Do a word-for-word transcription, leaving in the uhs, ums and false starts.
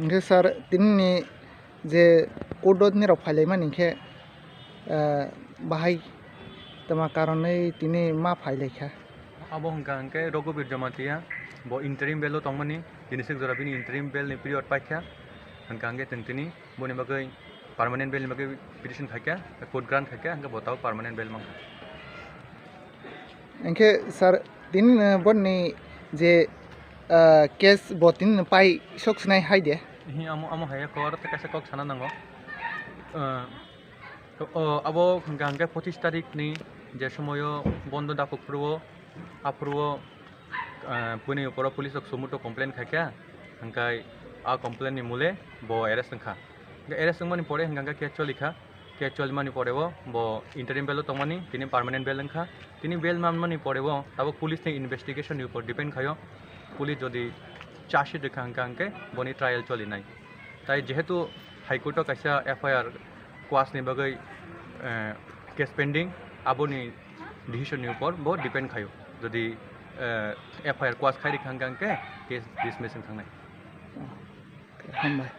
Hingke sir, tinini je court o nirok phailaimani hingke, eh, bahai tama karonwi tini ma phailaikha? Abo hingka hingke Raghuveer Jamatia, bo interim bail o tongmani, tini sik jora bini interim bail ni period paikha, hingka hingke tini tini boni bagwi permanent bail ni bagwi petition khaikha, court grant khaikha, hingke bo tabuk permanent bail mankha. Hingke sir, tini, eh, boni je, eh, case bo tini pai sok sinai hai de? Hi, amo, amo hai kok, tei kaisa kok sana nango. Eh, o, abo hingka hingke pochis tarik ni je somoyo bondo dapuk phuru o, aphuru o, eh, bini upor o police rok sumuto complain khaikha, hingke a complain ni mole bo arrest wngkha. Hingke arrest wngmani pore hingka hingke case cholikha, case cholimani pore o bo interim bail o tongmani, tini permanent bail wngkha. Tini bail manmani pore o tabuk police ni investigation ni upor depend khaio. Police jodi charge sheet rikha hingka hingke boni trial cholinai. Tai jehetu High Court o kaisa F I R quash ni bagwi, eh, case pending, aboni decision ni upor bo depend khaio. Jodi, eh, F I R quash khai rikha hingka hingke case dismiss wng thangnai. Hambai.